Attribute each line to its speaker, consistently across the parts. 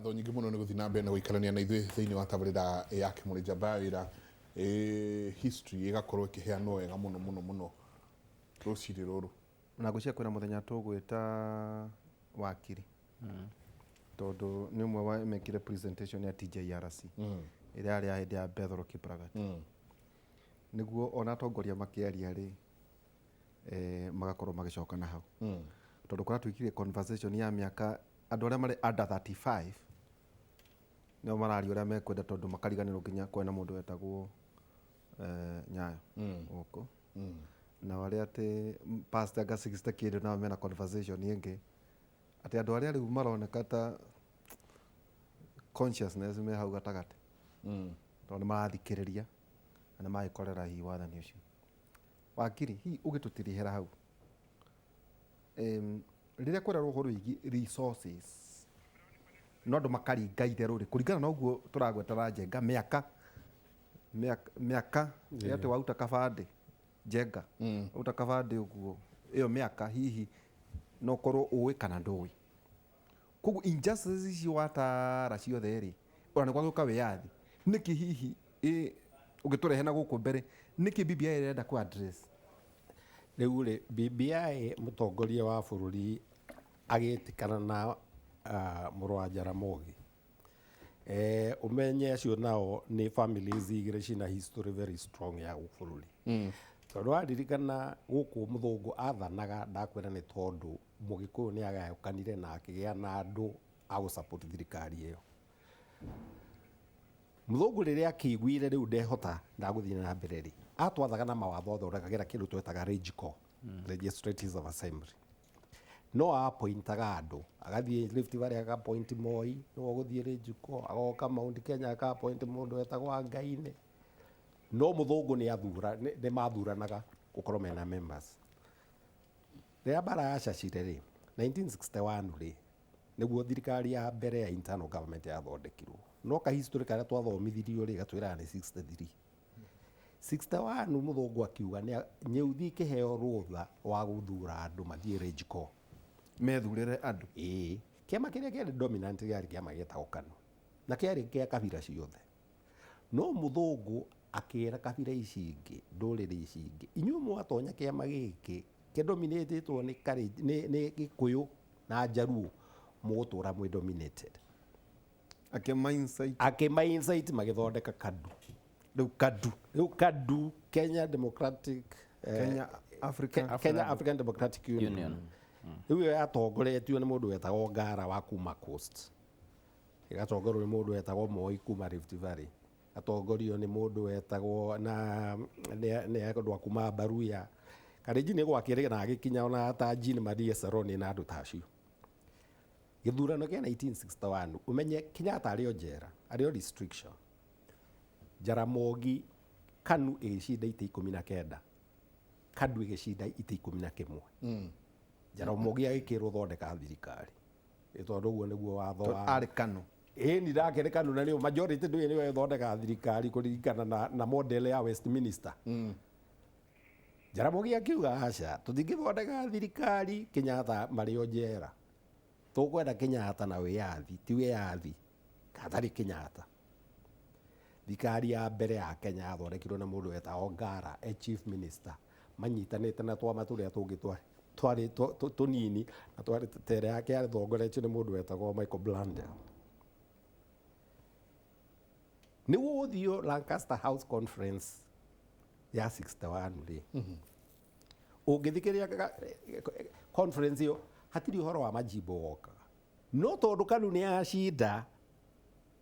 Speaker 1: Ngatho nyingĩ mũno nĩ gũthiĩ na mbere na gũikarania na ithuĩ thĩinĩ wa tabarĩra ya Kĩmũrĩ Njamba ya Wĩra. History ĩgakorwo ĩkĩheanwo wega mũno mũno mũno rũcinĩ rũrũ.
Speaker 2: Na ngwĩciria kwĩna mũthenya tũgwĩta wakiri tondũ nĩ ũmwe wa mekire presentation ya TJRC ĩrĩa yarĩ ya hĩndĩ ya Bethel Kiplagat, nĩguo ona atongoria makĩaria rĩ, magakorwo magĩcoka na hau, tondũ kũratuĩkire conversation ya mĩaka andũ arĩa marĩ under 35 nĩo mararia ũrĩa mekwenda, tondũ makariganĩrwo nginya kwena mũndũ wetagwo Nyayo gũkũ, na arĩa atĩ pastor anga 60 kĩndũ nao mena conversation ĩngĩ, atĩ andũ arĩa rĩu maroneka ta consciousness me hau gatagatĩ, tondũ nĩ marathikĩrĩria na nĩ magĩkorera hihi wathani ũcio. Wakiri, hihi ũgĩtũtirihĩra hau, rĩrĩa kwererwo ũhoro wĩgiĩ resources no andũ makaringa itherũ rĩ, kũringana na ũguo tũragwetera Njenga mĩaka mĩaka ĩ atĩ waruta kabandĩ, Njenga, waruta kabandĩ ũguo, ĩyo mĩaka hihi no ũkorwo ũĩ kana ndũĩ. Koguo injustices icio watara ciothe rĩ, ona nĩ gwagĩũka wĩyathi, nĩkĩ hihi ũngĩtũrehe na gũkũ mbere, nĩkĩ BBI ĩrenda kũ address?
Speaker 3: Rĩu rĩ, BBI, mũtongoria wa bũrũri agĩtĩkana na mũrũ wa Jaramogi, ũmenye acio nao nĩ families igĩrĩ cina history very strong ya gũkũ bũrũri, tondũ waririkana gũkũ mũthũngũ athanaga, ndakwĩra nĩ tondũ mũgĩkũyũ nĩ agayũkanire na akĩgĩa na andũ a gũ support thirikari ĩyo. Mũthũngũ rĩrĩa akĩiguire rĩu ndehota ndagũthiĩ na mbere rĩ, atwathaga na mawatho athondekagĩra kĩndũ twetaga RegCo, Legislative of Assembly. No appointaga andũ, agathiĩ Rift Valley aka appoint Moi nĩwe ũgũthiĩ RegCo, agoka Mount Kenya aka appoint mũndũ wetagwo Wangaine. No mũthũngũ nĩ athura, nĩ mathuranaga gũkorwo mena members. Rĩrĩa mbara yacacire rĩ, 1961 rĩ, nĩguo thirikari ya mbere ya internal government yathondekirwo. No ka history karĩa twathomithirio rĩ, gatwĩraga nĩ 63. 61 mũthũngũ akiuga nĩ nyeuthi ikĩheo rũtha wa gũthura andũ mathiĩ RegCo.
Speaker 2: Methurĩre andũ.
Speaker 3: Ĩĩ, kĩama kĩrĩa kĩarĩ dominant kĩarĩ kĩama gĩetagwo KANU, na kĩarĩ kĩa kabira ciothe. No mũthũngũ akĩra kabira ici ingĩ, ndũrĩrĩ ici ingĩ, inyuĩ mwatonya kĩama gĩkĩ kĩdominĩtĩtwo nĩ nĩ Gĩkũyũ na Njaruo, mũgũtũra mwĩ dominated.
Speaker 2: Akĩma insight.
Speaker 3: Akĩma insight, magĩthondeka KADU.
Speaker 2: Rĩu KADU.
Speaker 3: Rĩu KADU, Kenya Democratic
Speaker 2: Kenya Africa
Speaker 3: Kenya African Democratic Union.
Speaker 4: Union.
Speaker 3: Rĩu ĩyo yatongoretio nĩ mũndũ wetagwo Ngara wa kuma Coast, ĩgatongorio nĩ mũndũ wetagwo Moi kuma Rift Valley, atongorio nĩ mũndũ wetagwo na nĩ andũ a kuma Baruya. Karenji nĩ gwakĩrĩ na agĩkinya ona ta Jean Marie Saroni na andũ ta acio. Gĩthurano kĩa 1961, ũmenye Kenyatta arĩ o njera, arĩ o restriction. Jaramogi, KANU ĩgĩcinda itĩ 19, KADU ĩgĩcinda itĩ 11. Jaramogi agĩkĩrwo thondeka thirikari. Ĩ tondũ ũguo nĩguo watho wa
Speaker 2: arĩ KANU.
Speaker 3: Ĩni ndakĩrĩ KANU, na nĩyo majority ndũĩ nĩyo ĩthondekaga thirikari kũringana na model ya Westminster. Jaramogi akiuga aca, tũtingĩthondeka thirikari Kenyatta marĩ o njera. Tũkwenda Kenyatta na wĩyathi, ti wĩyathi hatarĩ Kenyatta. Thirikari ya mbere ya Kenya yathondekirwo na mũndũ wetagwo Ngara e chief minister, manyitanĩte na twama tũrĩa tũngĩ twarĩ tũnini, na twarĩ ta ĩrĩa yake yathongoretio nĩ mũndũ wetagwo Michael Blundell. Nĩguo gũthiĩ Lancaster House Conference ya 61 rĩ, ũngĩthikĩrĩria conference ĩyo, hatirĩ ũhoro wa majimbo wokaga, no tondũ KANU nĩ yacinda,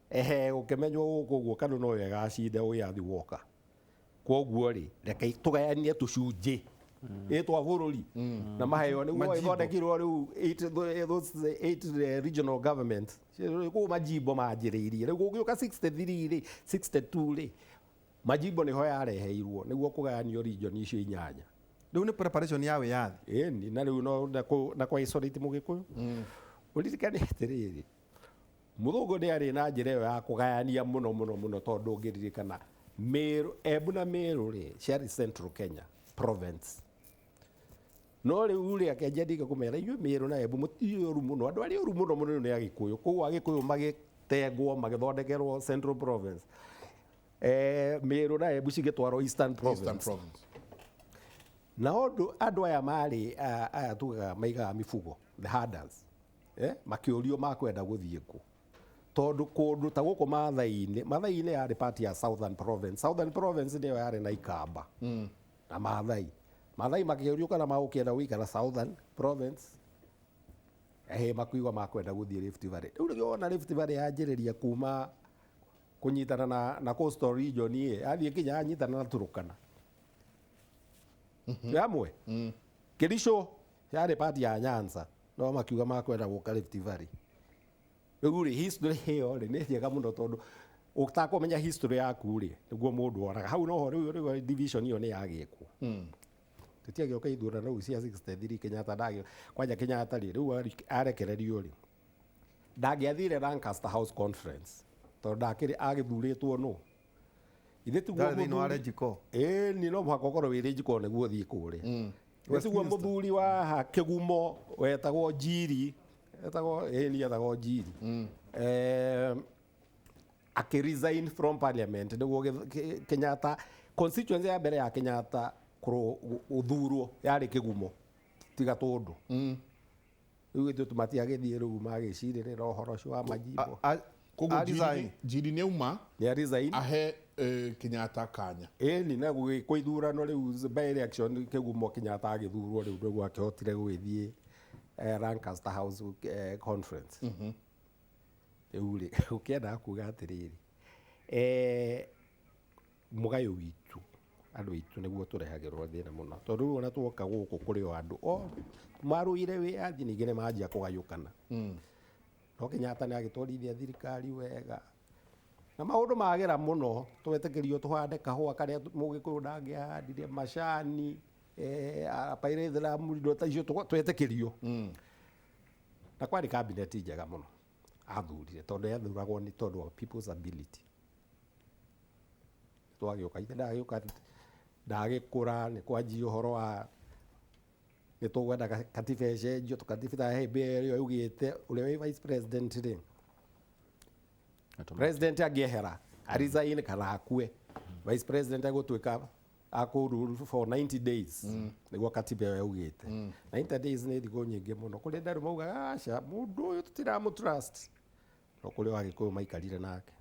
Speaker 3: ehe, gũkĩmenywo gũkũ ũguo KANU no yo ĩgacinda wĩyathi woka. Koguo rĩ, reke tũgayanie tũcunjĩ ĩ twa bũrũri na maheo nĩguo
Speaker 2: Majimbo.
Speaker 3: ĩthondekirwo rĩu those eight regional government kũu majimbo manjĩrĩirie. Rĩu gũgĩũka 63 rĩ, 62 rĩ, majimbo nĩho yareheirwo nĩguo kũgayanio region icio inyanya.
Speaker 2: Rĩu nĩ preparation ya wĩyathi.
Speaker 3: Ĩni, na rĩu no na kwa isolate mũgĩkũyũ. Ũririkane atĩrĩrĩ, mũthũngũ nĩ arĩ na njĩra ĩyo ya kũgayania mũno mũno mũno, tondũ ũngĩririkana Meru, Embu na Meru rĩ, ciarĩ Central Kenya province. No rĩu rĩ, akenjia ndike kũmera inyuĩ Meru na Embu mũtirĩ ũru mũno, andũ arĩa ũru mũno mũno nĩ Agĩkũyũ. Koguo Agĩkũyũ magĩ magĩtengwo magĩthondekerwo Central Province, Meru na Embu cigĩtwarwo Eastern Province.
Speaker 1: Eastern Province.
Speaker 3: Na andũ aya marĩ aya tugaga maigaga mibugo, the herders, makĩũrio makwenda gũthiĩ kũ, tondũ kũndũ ta gũkũ Maathai-inĩ, Maathai-inĩ yarĩ part ya Southern Province. Southern Province nĩyo yarĩ na Ikamba na Maathai. Maathai makĩũrio kana magũkĩenda gũikara Southern Province, makiuga makwenda gũthiĩ Rift Valley. Rĩu nĩkĩo wona Rift Valley yanjĩrĩria kuma kũnyitana na Coastal Region ĩ, yathiĩ kinya yanyitana na Turkana. Hamwe Kericho yarĩ part ya Nyanza, no makiuga makwenda gũka Rift Valley. Rĩu rĩ, history ĩyo rĩ nĩ njega mũno, tondũ ũtakũmenya history yaku rĩ, nĩguo mũndũ onaga hau noho. Rĩu division ĩyo nĩ yagĩkwo, tũtiagĩũka ithurano rĩu cia 63. Kenyatta ndagĩ kwanja, Kenyatta rĩ, rĩu arekererio rĩ, ndangĩathire Lancaster House Conference tondũ ndakĩrĩ agĩthurĩtwo nũ ithe tiguo.
Speaker 2: Ndarĩ thĩinĩ wa Legco.
Speaker 3: Ĩĩ, ni no mũhaka ũkorwo wĩ Legco nĩguo ũthiĩ kũrĩa. Nĩ tiguo mũthuri wa haha Kĩgumo wetagwo Njiri, etagwo, ĩĩ ni etagwo Njiri, akĩ resign from parliament nĩguo Kenyatta, constituency ya mbere ya Kenyatta gũthurwo yarĩ Kĩgumo tiga tũndũ rĩu ithuĩ tũmatiagĩthiĩ rĩu magĩcirĩrĩra ũhoro ũcio wa majimbo.
Speaker 1: Koguo
Speaker 2: A resign.
Speaker 1: Njiri nĩ auma
Speaker 3: nĩ resign
Speaker 1: ahe Kenyatta kanya.
Speaker 3: Ĩni na gũgĩkwo ithurano rĩu, by election Kĩgumo, Kenyatta agĩthurwo. Rĩu nĩguo akĩhotire gũgĩthiĩ Lancaster House Conference. Rĩu rĩ, ũkĩendaga kuga atĩrĩrĩ, mũgayo witũ andũ aitũ nĩguo tũrehagĩrwo thĩna mũno, tondũ rĩu ona tuoka gũkũ kũrĩ o andũ o marũire wĩyathi, ningĩ nĩ manjia kũgayũkana. No Kenyatta nĩ agĩtwarithia thirikari wega na maũndũ magĩra mũno, twetĩkĩrio tũhande kahũa karĩa mũgĩkũyũ ndangĩahandire, macani, pyrethrum, indo ta icio twetĩkĩrio. Na kwarĩ cabinet njega mũno athurire, tondũ yathuragwo nĩ tondũ wa people's ability. Twagĩũka ithe ndagĩũka ndagĩkũra nĩ kwanjia ũhoro wa nĩ tũgwenda katiba ĩcenjio. Katiba hĩndĩ ĩyo yaugĩte ũrĩa wĩ vice president rĩ, president angĩehera, aresign kana akue, vice president agũtuĩka akũ for 90 days, nĩguo katiba ĩyo yaugĩte. 90 days nĩ thikũ nyingĩ mũno. Kũrĩ ndarũ maugaga aca, mũndũ ũyũ tũtiramũ trust, no kũrĩ o agĩkũyũ maikarire nake,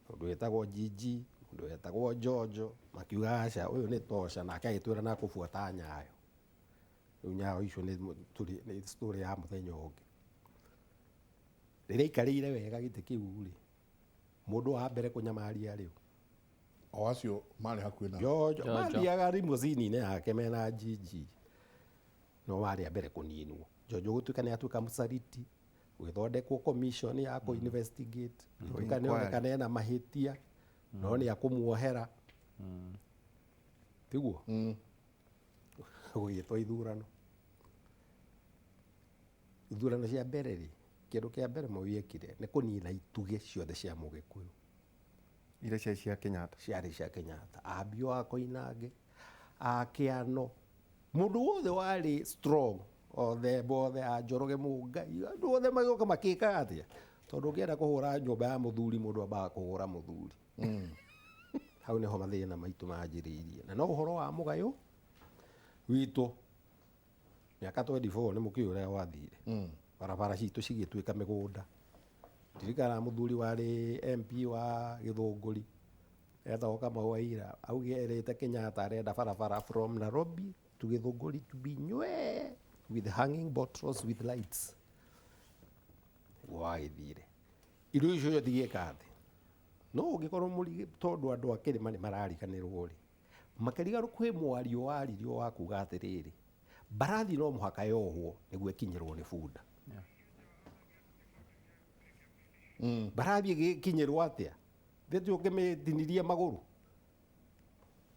Speaker 3: mũndũ wĩtagwo Njinji, mũndũ wetagwo Njonjo, makiuga aca, ũyũ nĩ tosha. Nake agĩtwĩra na kũbuata nyayo. Rĩu nyayo icio nĩ story ya mũthenya ũngĩ. Rĩrĩa aikarĩire wega gĩtĩ kĩu rĩ, mũndũ wa mbere kũnyamaria rĩu
Speaker 1: O acio marĩ hakuhĩ na
Speaker 3: Njonjo.
Speaker 4: Njonjo.
Speaker 3: Mathiaga limousine-inĩ yake mena Njinji, no warĩ a mbere kũninwo. Njonjo gũtuĩka nĩ atuĩka mũcariti, gũgĩthondekwo commission ya kũ investigate, gũtuĩka nĩ onekana ena mahĩtia no nĩ akũmuohera, tiguo gũgĩtwo ithurano. Ithurano cia mbere rĩ, kĩndũ kĩa mbere Moi ekire nĩ kũnina itugĩ ciothe cia mũgĩkũyũ.
Speaker 2: Iria ciarĩ cia Kenyatta.
Speaker 3: Ciarĩ cia Kenyatta, ambio a Koinange, a Kĩano, mũndũ wothe warĩ strong, othe bothe, a Njoroge Mũngai, andũ othe magĩũka makĩka atĩa, tondũ ũngĩenda kũhũra nyũmba ya mũthuri, mũndũ ambaga kũhũra mũthuri. Hau nĩho mathĩna maitũ manjĩrĩirie, na no ũhoro wa mũgayo witũ mĩaka 24 nĩ mũkĩũĩ ũrĩa gwathire. Barabara citũ cigĩtuĩka mĩgũnda. Ndirikana mũthuri warĩ MP wa Gĩthũngũri etagwo Kamau Waira, augĩrĩte Kenyatta arenda barabara from Nairobi to Gĩthũngũri to be nywe with hanging bottles with lights. Nĩguo wagĩthire indo icio ciothe igĩka atĩ no ũngĩkorwo mũrigi, tondũ andũ a kĩrĩma nĩ marariganĩrwo rĩ, makĩriganĩrwo kwĩ mwario waririo wa kuga atĩrĩrĩ, mbarathi no mũhaka yohwo nĩguo ĩkinyĩrwo nĩ bunda. Mbarathi ĩgĩkinyĩrwo atĩa thĩti ũngĩmĩtinirie magũrũ?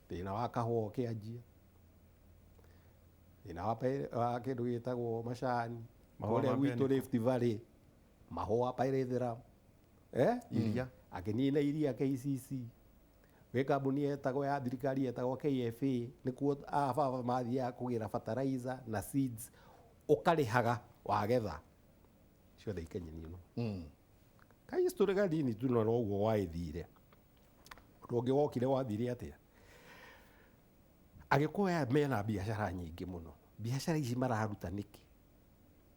Speaker 3: Thĩna wa kahũa ũkĩanjia, thĩna wa kĩndũ gĩtagwo macani.
Speaker 2: Mahũa
Speaker 3: kũrĩa
Speaker 2: ma
Speaker 3: gwitũ Rift Valley, mahũa, pyrethrum,
Speaker 2: Iria.
Speaker 3: Akĩnina iria KCC gwĩ kambuni yetagwo ya thirikari yetagwo KFA, nĩkuo ababa mathiaga kũgĩra fertilizer na seeds, ũkarĩhaga wagetha. Ciothe ikenyininwo. Ka history kanini tu no noguo waithire. Ũndũ ũngĩ wokire wathire atĩa? Agĩkũyũ aya mena biacara nyingĩ mũno. Biacara ici mararuta nĩkĩ?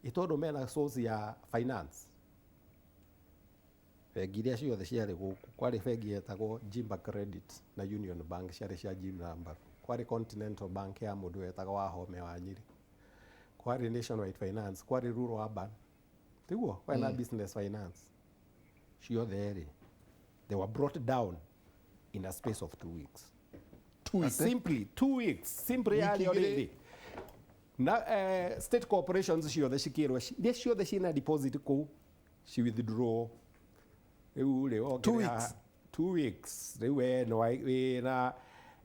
Speaker 3: Ĩ tondũ mena source ya finance. Bengi iria ciothe ciarĩ gũkũ, kwarĩ bengi yetagwo Jimba Credit na Union Bank ciarĩ cia Jim Lambaru. Kwarĩ Continental Bank ya mũndũ wetagwo Wahome wa Nyeri. Kwarĩ Nationwide Finance, kwarĩ Rural Urban. Tiguo? Kwarĩ na Business Finance. Ciothe rĩ, they were brought down in a space of 2 weeks.
Speaker 1: 2 weeks.
Speaker 3: Simply 2 weeks. Simply
Speaker 1: Wiki
Speaker 3: yarĩ o
Speaker 1: igĩrĩ.
Speaker 3: rĩrĩ. Na state corporations ciothe cikĩrwo iria ciothe ciĩna deposit kũu ci withdraw. Rĩu rĩ
Speaker 2: 2 weeks?
Speaker 3: 2 weeks. Rĩu we no wĩna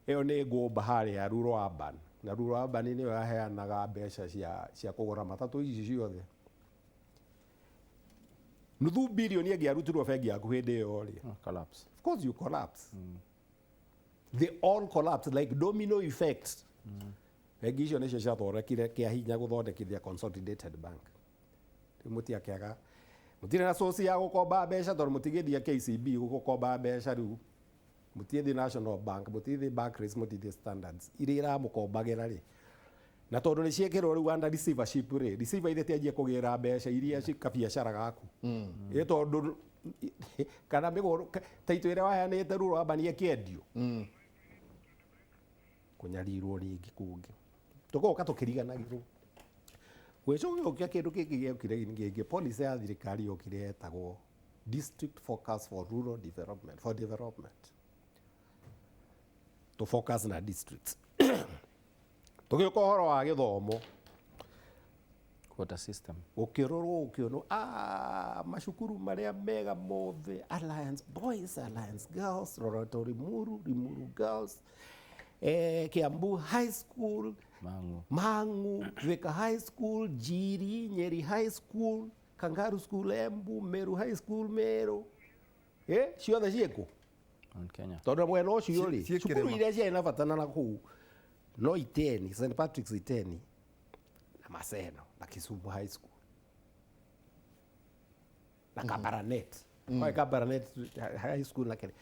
Speaker 3: ĩyo nĩ ngũmba harĩa Rural Urban. Na Rural Urban nĩyo yaheanaga mbeca cia kũgũra matatũ ici ciothe. Nuthu bilioni ĩngĩarutirwo bengi yaku hĩndĩ ĩyo rĩ.
Speaker 4: Oh, collapse.
Speaker 3: Of course you collapse. They all collapse like domino effect. Bengi icio nĩcio ciathondekire kĩa hinya gũthondekithia Consolidated Bank. Rĩu mũtiakĩaga mũtirĩ na source ya gũkomba mbeca tondũ mũtigĩthiĩ KCB gũkomba mbeca rĩu. Mũtiĩthiĩ National Bank, mũtiĩthiĩ Barclays, mũtiĩthiĩ Standards. Iria iramũkombagĩra rĩ. Na tondũ nĩ ciĩkĩrwo rĩu under receivership rĩ, receiver ithe tianjie kũgĩra mbeca iria kabiacara gaku. Ĩ tondũ kana mĩgũrũ taitũ ĩrĩa waheanĩte Rural Urban ĩkĩendio. Kũnyarirwo rĩngĩ kũngĩ. Tũgoka tũkĩriganagĩrwo. Gwĩcoka kĩndũ kĩngĩ gĩokire gĩngĩ, policy ya thirikari yokire yetagwo District Focus for Rural Development, for development. To focus na districts. Tũgĩũka ũhoro wa gĩthomo.
Speaker 4: Quota system.
Speaker 3: Gũkĩrorwo gũkĩonwo macukuru marĩa mega mothe, Alliance Boys, Alliance Girls, Loreto Limuru, Limuru Girls, Kiambu High School,
Speaker 4: Mangu.
Speaker 3: Mangu, Thika High School, Jiri, Nyeri High School, Kangaru School Embu, Meru High School Meru. Ciothe ciĩkũ?
Speaker 4: Mount Kenya.
Speaker 3: Tondũ mwena ũcio rĩ,
Speaker 2: Ciĩ
Speaker 3: cukuru
Speaker 2: kĩrĩma.
Speaker 3: iria ciarĩ na bata na kũu no Iteni, St Patrick's Iteni na Maseno na Kisumu High School na Kabarnet. Kwa Kabarnet High School na kĩrĩ.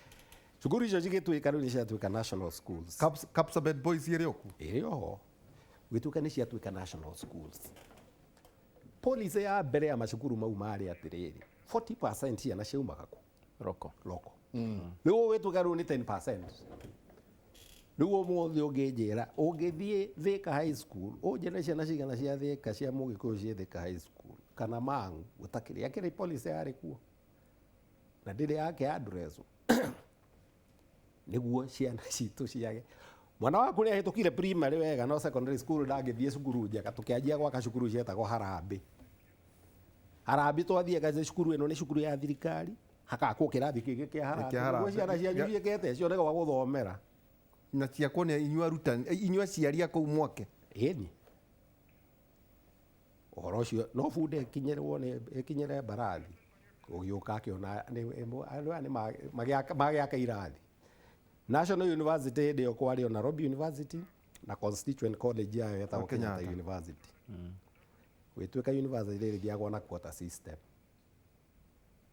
Speaker 3: Cukuru icio cigĩtuĩka rĩu nĩ ciatuĩka national schools.
Speaker 2: Kapsabet Boys ĩrĩ o kuo?
Speaker 3: Ĩrĩ oho. Gũgĩtuĩka nĩ ciatuĩka national schools. Policy ya mbere ya macukuru mau marĩ atĩrĩrĩ, 40% ciana ciaumaga kũ?
Speaker 4: Roko.
Speaker 3: Loko. Rĩu ũgĩtuĩka rĩu nĩ 10%. Rĩu ũmũthĩ ũngĩnjĩra ũngĩthiĩ Thika High School ũnjĩre ciana cigana cia Thika cia Mũgĩkũyũ ciĩ Thika High School kana Mang'u gũtakĩrĩ akĩrĩ policy yarĩ kuo na ndĩrĩ yake address nĩguo ciana citũ ciage mwana waku nĩ ahĩtũkire primary wega no secondary school ndangĩthiĩ cukuru njega. Tũkĩanjia gwaka cukuru cietagwo harambĩ. Harambĩ twathiaga cukuru ĩno nĩ cukuru ya thirikari, hakakwo kĩrathi kĩngĩ kĩa harambĩ
Speaker 2: Kĩa
Speaker 3: nĩguo
Speaker 2: harambee.
Speaker 3: ciana cianyu ciĩkete cione gwa gũthomera.
Speaker 2: Na ciakwo nĩ inyuĩ arutani, inyuĩ aciari a kũu mwake?
Speaker 3: Ĩni ũhoro ũcio no bunda ĩkinyĩrwo nĩ ĩkinyĩre mbarathi ũgĩũka akĩona andũ aya nĩ magĩaka irathi. National University hĩndĩ ĩyo kwarĩ o Nairobi University na Constituent College yayo yetagwo
Speaker 2: Kenyatta.
Speaker 3: Kenyatta University. Gwĩtuĩka university ĩrĩthiagwo na quota system.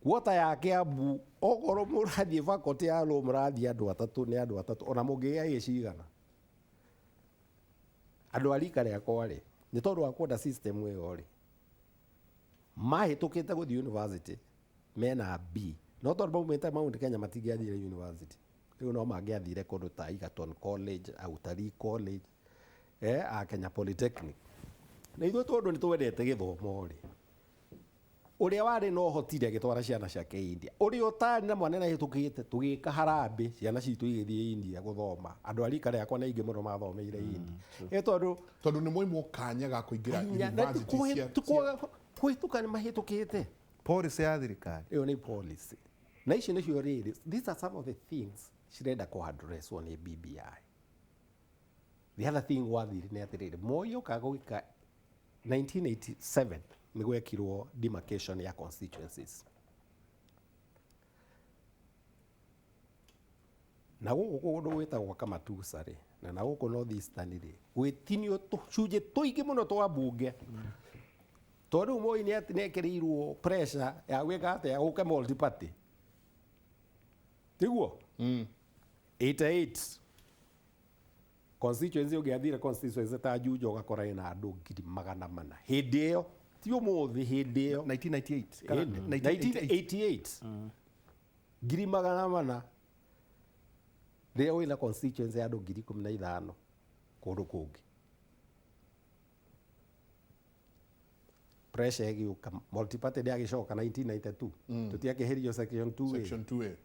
Speaker 3: Quota ya Kiambu okorwo mũrathiĩ faculty ya law mũrathiĩ andũ atatũ nĩ andũ atatũ ona mũngĩgĩa ĩ cigana. Andũ a rika rĩakwa rĩ, nĩ tondũ wa quota system ĩyo rĩ, mahĩtũkĩte gũthiĩ university mena B no tondũ maumĩte Mount Kenya matingĩathire university. Rĩu no mangĩathire kũndũ ta Egerton College, Utalii College, a Kenya Polytechnic. Na ithuĩ tondũ nĩ twendete gĩthomo rĩ, ũrĩa warĩ na ũhoti rĩ agĩtwara ciana ciake India, ũrĩa ũtarĩ na mwana nĩahĩtũkĩte tũgĩka harambĩ ciana citũ igĩthiĩ India gũthoma. Andũ a rika rĩakwa nĩ aingĩ mũno mathomeire India ĩ tondũ
Speaker 1: tondũ nĩ mwaimwo kanya ga kũingĩra
Speaker 3: hinya, na
Speaker 1: university
Speaker 3: kũhĩtũka nĩ mahĩtũkĩte.
Speaker 2: Policy ya thirikari.
Speaker 3: Ĩyo nĩ policy na icio nĩcio rĩrĩ, these are some of the things cirenda kũ-addresswo nĩ BBI. The other thing wathire nĩ atĩrĩrĩ, Moi oka gwĩka 1987 nĩ gwekirwo demarcation ya constituencies na gũkũ kũndũ gwĩtagwo Kamatusa rĩ na gũkũ North Eastern rĩ gwĩtinio tũcunjĩ tũingĩ mũno twa mbunge. Tondũ Moi nĩ ekĩrĩirwo pressure ya gwĩka atĩa, gũke multi party, tiguo? 88 constituency, ũngĩathire constituency ta Juja ũgakora ĩna andũ 400,000 hĩndĩ ĩyo, ti ũmũthĩ, hĩndĩ ĩyo.
Speaker 2: 1998 kana?
Speaker 3: 1988, 400,000. Rĩrĩa wĩna constituency ya andũ 15,000 kũndũ kũngĩ, pressure ĩgĩũka, multiparty ndĩagĩcoka. 1992 tũtiakĩhĩrio section 2A.
Speaker 1: Section 2A.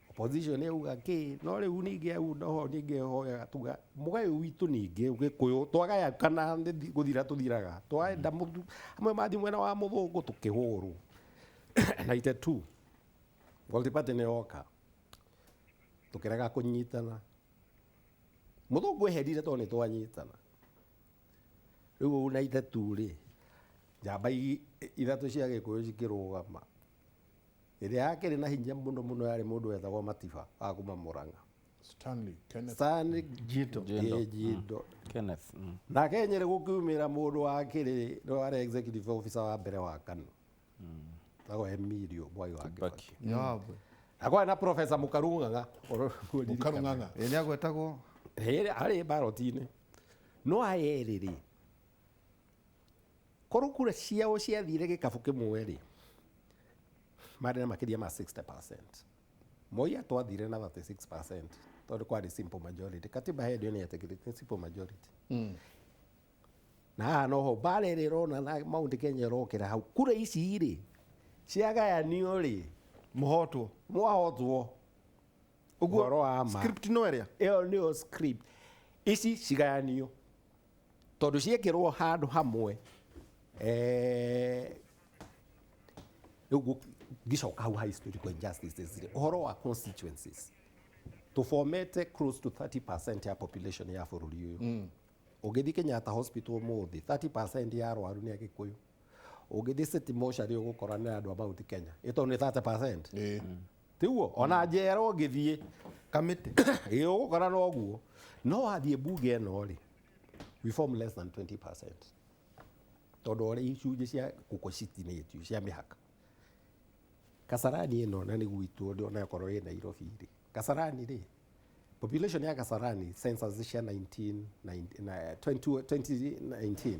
Speaker 3: Opposition yauga kĩ, no rĩu ningĩ au noho ningĩ hoyaga tuga mũgayo witũ, ningĩ Gĩkũyũ twagaya kana nĩ gũthira tũthiraga, twaenda amwe mathi mwena wa mũthũngũ tũkĩhũrwo. 92 multiparty nĩ yoka, tũkĩrega kũnyitana, mũthũngũ eherire tondũ nĩ twanyitana. Rĩu 92 rĩ, njamba ithatũ cia Gĩkũyũ cikĩrũgama. Ĩrĩa yakĩrĩ na hinya mũno mũno yarĩ mũndũ wetagwo Matiba wa kuma Murang'a.
Speaker 1: Stanley Kenneth.
Speaker 3: Stanley
Speaker 2: Jindo.
Speaker 4: Jindo.
Speaker 3: Ĩ, Jindo.
Speaker 4: Kenneth.
Speaker 3: Nake Nyĩrĩ gũkiumĩra mũndũ wakĩrĩ nĩ warĩ executive officer wa mbere wa KANU, tagwo Emilio Mwai wa
Speaker 4: Kibaki.
Speaker 3: Kibaki.
Speaker 2: Yabwe.
Speaker 3: Na kwarĩ na Professor Mũkaru Ng'ang'a.
Speaker 1: Mũkaru Ng'ang'a.
Speaker 2: Ĩ, nĩ agwetagwo.
Speaker 3: Arĩ baroti-inĩ, no aya erĩ rĩ, korwo kura ciao ciathire gĩkabũ kĩmwe rĩ, marĩ na makĩria ma 60. Moi atwathire na 36% tondũ kwarĩ simple majority. Katiba hĩndĩ ĩyo nĩ yetĩkĩrĩte simple majority. Na haha noho mbara ĩrĩa ĩrona na Mount Kenya ĩrokĩra hau, kura ici rĩ ciagayanio rĩ,
Speaker 2: Mũhotwo.
Speaker 3: Mwahotwo.
Speaker 2: Ũguo
Speaker 3: Ũhoro wa ma.
Speaker 2: Script no ĩrĩa.
Speaker 3: Ĩyo nĩyo script. Ici cigayanio tondũ ciekĩrwo handũ hamwe, rĩu ngĩcoka hau ha historical injustices rĩ, ũhoro wa constituencies, tũfomete close to 30% ya population ya bũrũri ũyũ. Ũngĩthiĩ Kenyatta Hospital ũmũthĩ, 30% ya arwaru nĩ Agĩkũyũ. Ũngĩthiĩ City Mortuary ũgũkora nĩ andũ a Mount Kenya, ĩtondũ nĩ 30%. Tiguo? Ona njera ũngĩthiĩ,
Speaker 2: Kamĩtĩ.
Speaker 3: Ĩ, ũgũkora noguo. No wathiĩ bunge ĩno rĩ, we form less than 20% tondũ ũrĩa icunjĩ cia gũkũ citinĩtio cia mĩhaka. Kasarani ĩno na nĩ gwitũ, ona okorwo ĩ Nairobi rĩ, Kasarani rĩ, population ya Kasarani, census cia 19, na 20 2019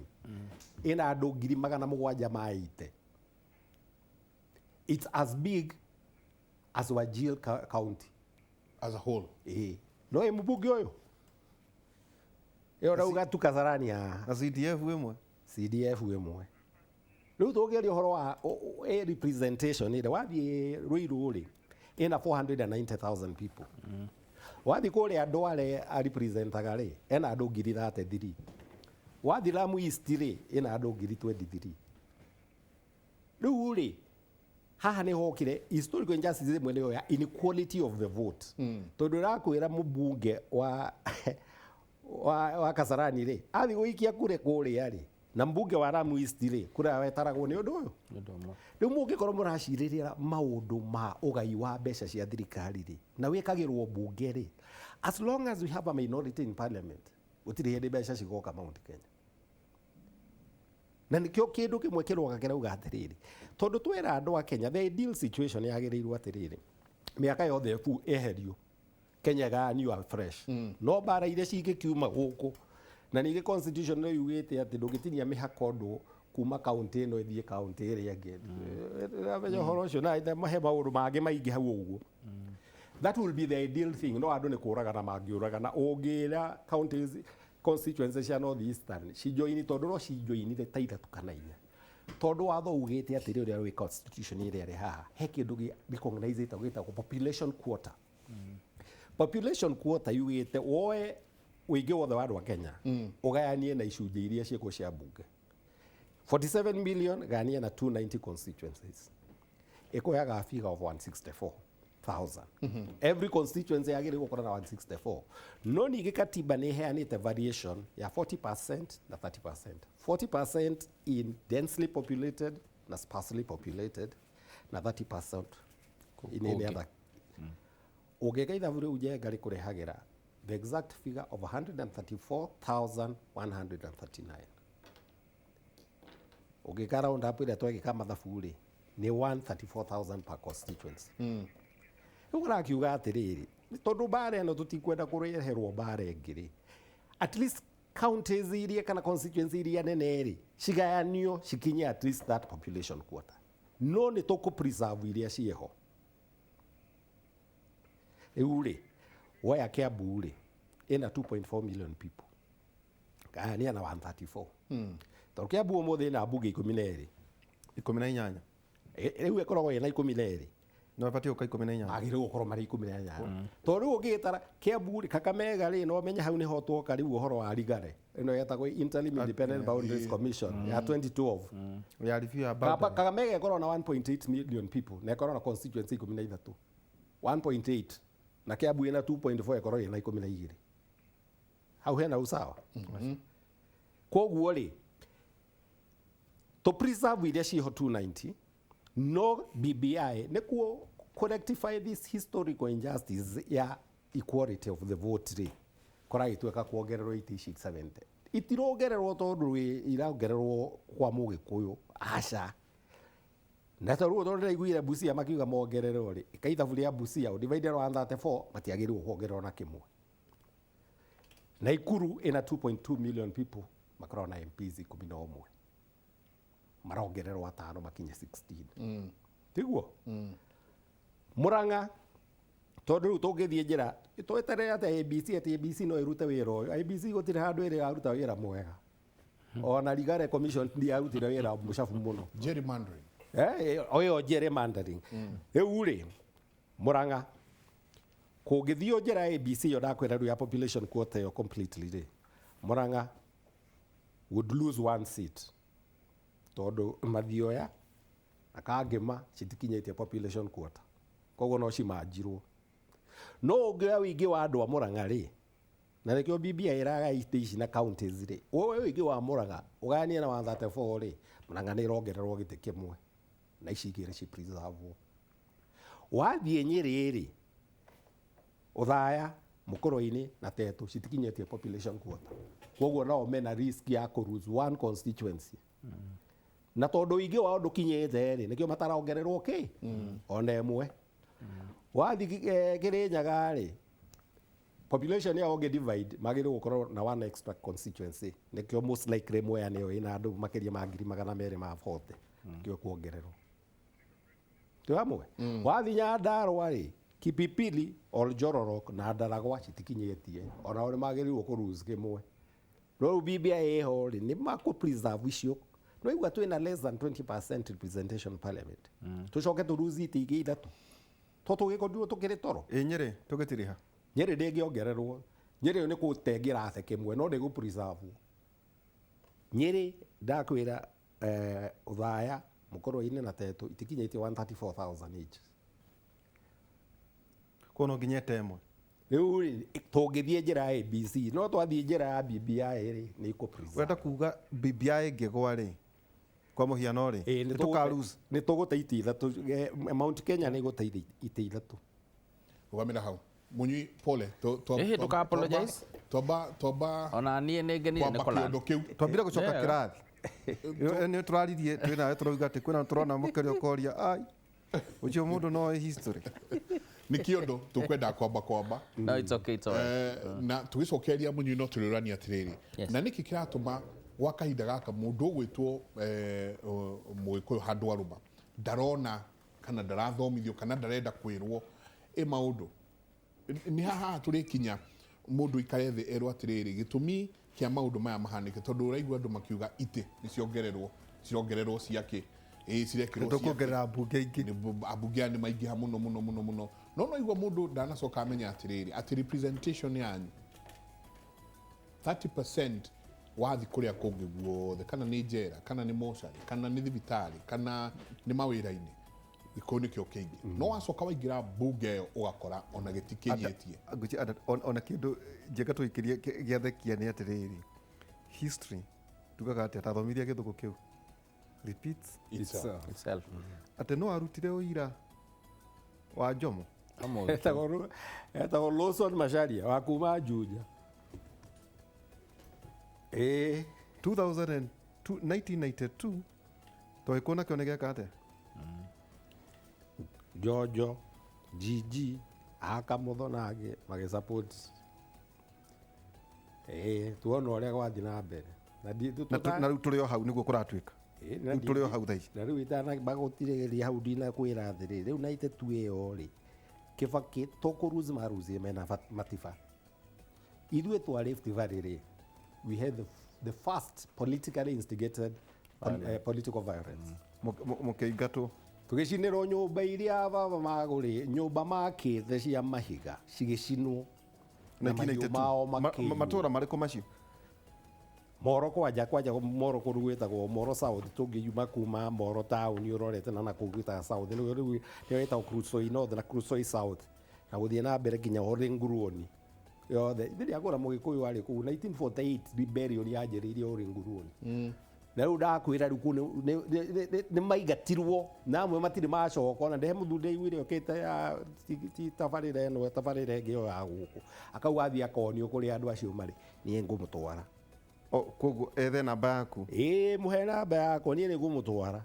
Speaker 3: ĩna andũ 780,000. It's as big as Wajir County.
Speaker 1: As a whole.
Speaker 3: Ĩĩ, no ĩ mũmbunge ũyũ ĩyo rauga tu Kasarani haha.
Speaker 2: Na CDF ĩmwe.
Speaker 3: CDF ĩmwe. Rĩu tũngĩaria ũhoro wa representation ĩrĩ, wathiĩ Ruiru rĩ, ĩna 490,000 people. Wathiĩ kũrĩa Ndware arepresentaga rĩ, ena andũ 33,000. Wathiĩ Lamu East rĩ, ĩna andũ 23,000. Rĩu rĩ, haha nĩ hokire historical injustice ĩmwe, nĩyo ya inequality of the vote, tondũ ĩrakwĩra mũmbunge wa Kasarani rĩ, athiĩ gũikia kure kũrĩa rĩ, na mbunge wa Lamu East rĩ, kura wetaragwo nĩ ũndũ ũyũ.
Speaker 4: Nĩ ũndũ ũmwe.
Speaker 3: Rĩu mũngĩkorwo mũracirĩrĩra maũndũ ma ũgai wa mbeca cia thirikari rĩ, na wĩkagĩrwo mbunge rĩ, as long as we have a minority in parliament, gũtirĩ hĩndĩ mbeca cigoka Mount Kenya. Na nĩkĩo kĩndũ kĩmwe kĩroga kĩrauga atĩrĩrĩ, tondũ twĩra andũ a Kenya the ideal situation yagĩrĩirwo atĩrĩrĩ, mĩaka yothe ĩbu eherio, Kenya ĩgayanio afresh. No mbara iria cingĩkiuma gũkũ, na ningĩ constitution nĩ yugĩte atĩ ndũngĩtinia mĩhaka ũndũ kuma kaunti ĩno ĩthiĩ kaunti ĩrĩa ĩngĩ. Ramenya ũhoro ũcio na he maũndũ mangĩ maingĩ hau ũguo. That will be the ideal thing. No andũ nĩ kũragana mangĩũragana ũngĩra counties, constituency cia North Eastern cijoini, tondũ no cijoinire ta ithatũ kana inya, tondũ watho ugĩte atĩrĩ, ũrĩa wĩ constitution ĩrĩa ĩrĩ haha, he kĩndũ gĩ recognize gĩtagwo population quota. Population quota yugĩte woe ũingĩ wothe wa andũ a Kenya, ũgayanie na icunjĩ iria ciĩkwo cia mbunge. 47 million gayania na 290 constituencies ĩkũheaga a figure of 164,000. Every constituency yagĩrĩirwo gũkorwo na 164. No ningĩ katiba nĩ ĩheanĩte variation ya 40% na 30%, 40% in densely populated na sparsely populated, na 30% in any
Speaker 4: Kũngĩ.
Speaker 3: other. Ũngĩka ithabu rĩu Njenga, rĩkũrehagĩra the exact figure of 134,139. Ũngĩka round up ĩrĩa twegĩka mathabu rĩ, nĩ 134,000 per constituency. Rĩu ũrakiuga atĩrĩrĩ, tondũ mbara ĩno tũtikwenda kũreherwo mbara ĩngĩ rĩ, at least counties iria kana constituency iria nene rĩ, cigayanio cikinye at least that population quota, no nĩ tũkũ preserve iria ciĩho. Rĩu rĩ, woya Kiambu rĩ, ĩna 2.4 million people, gayania na 134, tondũ Kiambu ũmũthĩ ĩna mbunge 12.
Speaker 2: 18.
Speaker 3: Rĩu ĩkoragwo ĩna 12.
Speaker 2: No ĩbatiĩ gũka 18.
Speaker 3: Magĩrĩirwo gũkorwo marĩ 18, tondũ rĩu ũngĩgĩtara Kiambu rĩ, Kakamega rĩ, no menye hau nĩho twoka rĩu ũhoro wa Rigare ĩno yetagwo Interim Independent Boundaries Commission ya 2012.
Speaker 2: Ya review ya boundary.
Speaker 3: Kakamega ĩkoragwo na 1.8 million people na ĩkoragwo na constituency 13, 1.8, na Kiambu ĩna 2.4, ĩkorwo ĩna 12. Hau hena usawa. Koguo rĩ, to preserve iria ciho 290, no BBI nĩkuo correctify this historical injustice ya equality of the vote rĩ, kũragĩtuĩka kuongererwo itĩ ici 70 itirongererwo tondũ irongererwo kwa mũgĩkũyũ, aca. Na tondũ rĩu tondũ ndĩraiguire Busia makiuga mongererwo rĩ, ĩka ithabu rĩa Busia ũdivide 134, matiagĩrĩirwo kuongererwo na kĩmwe. Naikuru ĩna 2.2 million people, makoragwo na MPs 11, marongererwo atano makinye 16, tiguo? Murang'a, tondũ rĩu tũngĩthiĩ njĩra tweterere atĩ ABC, atĩ ABC no ĩrute wĩra ũyũ, ABC gũtirĩ handũ ĩrĩ yaruta wĩra mwega. Ona Rigare Commission ndiyarutire wĩra mũcabu mũno.
Speaker 1: Gerrymandering.
Speaker 3: Ũyũ gerrymandering. Rĩu rĩ, Murang'a kũngĩthio njĩra ya ABC ĩyo ndakwĩra rĩu ya population quota ĩyo completely rĩ, Murang'a would lose one seat, tondũ Mathioya na Kangema citikinyĩtie population quota, koguo no cimanjirwo. No ũngĩoya ũingĩ wa andũ a Murang'a rĩ, na nĩkĩo BBI ĩraga itĩ ici na counties rĩ, woe ũingĩ wa Murang'a ũgayanie na 134 rĩ, Murang'a nĩ ĩrongererwo gĩtĩ kĩmwe na ici igĩrĩ ci preserve. Wathiĩ Nyĩrĩ rĩ, Othaya, Mũkũrwe-inĩ na Tetu citikinyĩtie population quota, koguo nao mena risk ya kũ lose one constituency, na tondũ ũingĩ wao ndũkinyĩte rĩ, nĩkĩo matarongererwo kĩ ona ĩmwe. Wathiĩ Kĩrĩnyaga rĩ, population yao ũngĩ divide, magĩrĩirwo gũkorwo na one extra constituency, nĩkĩo most likely Mwea nĩyo ĩna andũ makĩria ma 240,000, nĩkĩo kuongererwo. Twĩ hamwe? Wathiĩ Nyandarũa rĩ, Kipipiri, Oljororok na Ndaragwa citikinyĩtie, onao nĩ magĩrĩirwo kũ lose kĩmwe. No rĩu BBI ĩho rĩ, nĩ makũ preserve icio. No igua twĩna less than 20% representation parliament, tũcoke tũ lose itĩ ingĩ ithatũ to tũgĩkorirwo tũkĩrĩ toro.
Speaker 2: Ĩ Nyĩrĩ tũgĩtiriha?
Speaker 3: Nyĩrĩ ndĩngĩongererwo. Nyĩrĩ ĩyo nĩ kũte ngĩrate kĩmwe, no ndĩgũ preserve. Nyĩrĩ ndakwĩra, Othaya, Mũkũrwe-inĩ na Tetu itikinyĩtie 134,000 each.
Speaker 2: Koguo no nginya ĩte ĩmwe.
Speaker 3: Rĩu rĩ, tũngĩthiĩ njĩra ya ABC, no twathiĩ njĩra ya BBI rĩ, nĩ ikũ preserve.
Speaker 2: Ũrenda kuga BBI ĩngĩgwa rĩ, kwa mũhiano rĩ,
Speaker 3: Ĩĩ, nĩ
Speaker 2: nĩ tũka lose?
Speaker 3: Nĩ tũgũte itĩ ithatũ. Mount Kenya nĩ ĩgũte itĩ ithatũ.
Speaker 1: Rũgamĩra hau, Mũnyui, pole.
Speaker 4: Ĩhĩ, ndũka apologize.
Speaker 1: Twamba
Speaker 4: Ona niĩ nĩ ngenire nĩ
Speaker 1: kwamba
Speaker 4: kũlearn.
Speaker 1: kĩondo kĩu.
Speaker 2: Twambire gũcoka kĩrathi. Nĩ tũraririe twĩ nawe, tũrauga atĩ kwĩna tũrona mũkĩria ũkoria ai ũcio mũndũ no history.
Speaker 1: Nĩ kĩondo tũkwenda kwamba.
Speaker 4: No, it's okay, it's all right.
Speaker 1: Na tũgĩcokeria Mũnyui, no tũrĩũrania atĩrĩrĩ, na nĩkĩ kĩratũma gwa kahinda gaka mũndũ ũgwĩtwo mũgĩkũyũ handũ arũma ndarona kana ndarathomithio kana ndarenda kwĩrwo ĩ maũndũ nĩ haha tũrĩkinya mũndũ ikare thĩ erwo atĩrĩrĩ, gĩtũmi kĩa maũndũ maya mahanĩke, tondũ ũraigua andũ makiuga itĩ nĩ ciongererwo, cirongererwo ciakĩ, ĩ cirekĩrwo ciakĩ.
Speaker 2: Tũkuongerera mbunge ingĩ.
Speaker 1: Ambunge aya nĩ maingĩha mũno mũno mũno mũno, no igua mũndũ ndanacoka amenya atĩrĩrĩ, atĩ representation yanyu 30% wathi kũrĩa kũngĩ guothe, kana nĩ njera, kana nĩ mocarĩ, kana nĩ thibitarĩ, kana nĩ mawĩra-inĩ, gĩkũyũ nĩkĩo kĩingĩ, no wacoka waingĩra mbunge ĩyo ũgakora ona gĩtikinyĩtie.
Speaker 2: Ngwĩciria ona kĩndũ njega tũikĩrie gĩathekia nĩ atĩrĩrĩ, history tugaga atĩa, tathomithia gĩthũngũ kĩu, repeats
Speaker 1: itself.
Speaker 4: Itself.
Speaker 2: Atĩ no arutire ũira wa Jomo.
Speaker 3: Etagwo Lawson Macharia wa kuma Juja, ĩĩ.
Speaker 2: 2002, 1992. To gĩkũyũ nakĩo nĩ gĩeka atĩa?
Speaker 3: Jojo GG akamutho na angĩ magĩsupport tuona ũrĩa gwathiĩ na mbere na
Speaker 2: Na rĩu tũrĩ o hau nĩguo kũratuĩka. Rĩu tũrĩ o hau thaa ici.
Speaker 3: Na rĩu itanagũtirĩria hau ndinakwĩra atĩrĩrĩ, rĩu 92 ĩyo rĩ, Kibaki tũkũruzi maruzi mena matiba. Ithuĩ twa Rift Valley rĩ, we had the first politically instigated political violence.
Speaker 2: Mũkĩingatwo.
Speaker 3: Tũgĩcinĩrwo nyũmba iria baba magũrĩ, nyũmba makĩte cia mahiga cigĩcinwo. Na mahiũ mao makĩiywo.
Speaker 2: Matũra marĩkũ macio?
Speaker 3: Moro kwanja Moro kũndũ gwĩtagwo Moro South, tũngĩyuma kuma Moro town ũrorete na nakũu gwĩtaga South, nĩyo rĩu nĩyo ĩtagwo Kuresoi North na Kuresoi South, na gũthiĩ na mbere nginya Ole Nguruoni yothe. Rĩrĩa ngũra Mũgĩkũyũ arĩ kũu 1948 rebellion yanjĩrĩirie Ole Nguruoni. Na rĩu ndakwĩra rĩu kũu nĩ maingatirwo na amwe matirĩ macoka, ona ndehe mũthuri ndaiguire okĩte ya ti tabarĩra ĩno, tabarĩra ĩngĩ ĩyo ya gũkũ, akauga athiĩ akonio kũrĩa andũ acio marĩ, niĩ ngũmũtwara.
Speaker 2: Koguo ethe namba yaku.
Speaker 3: Mũhe namba yakwa, niĩ nĩ ngũmũtwara.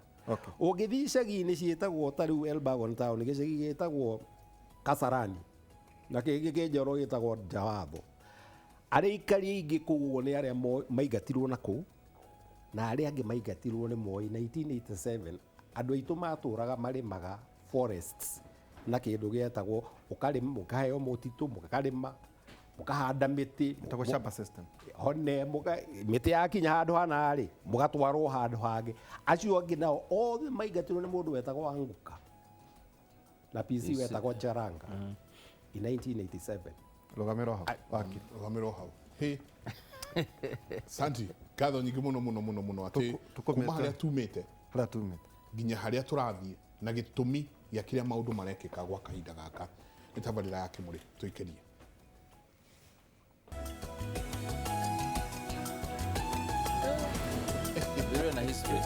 Speaker 3: Ũngĩthiĩ icagi-inĩ ciĩtagwo ta rĩu Elbagon town, gĩcagi gĩtagwo Kasarani na kĩngĩ kĩ Njoro gĩtagwo Njawatho. Arĩa aikari aingĩ kũu ũguo nĩ arĩa maingatirwo na kũu, na arĩa angĩ maingatirwo nĩ Moi 1987. Andũ aitũ matũraga marĩmaga forests na kĩndũ gĩetagwo ũkarĩma, mũkaheo mũtitũ, mũkarĩma, mũkahanda mĩtĩ.
Speaker 2: Ĩtagwo shamba system.
Speaker 3: Hone mĩtĩ yakinya handũ hana rĩ, mũgatwarwo handũ hangĩ. Acio angĩ nao othe maingatirwo nĩ mũndũ wetagwo Anguka na PC wetagwo Njaranga in 1987.
Speaker 2: Rũgamĩrwo hau. Wakiri.
Speaker 1: Rũgamĩrwo hau. Hĩ. Santi, ngatho nyingĩ mũno mũno mũno mũno atĩ kuma harĩa tumĩte nginya harĩa tũrathiĩ na gĩtũmi gĩa kĩrĩa maũndũ marekĩka gwa kahinda gaka. Nĩ tabarĩra ya Kĩmũrĩ, tũikĩrie.
Speaker 4: Na history.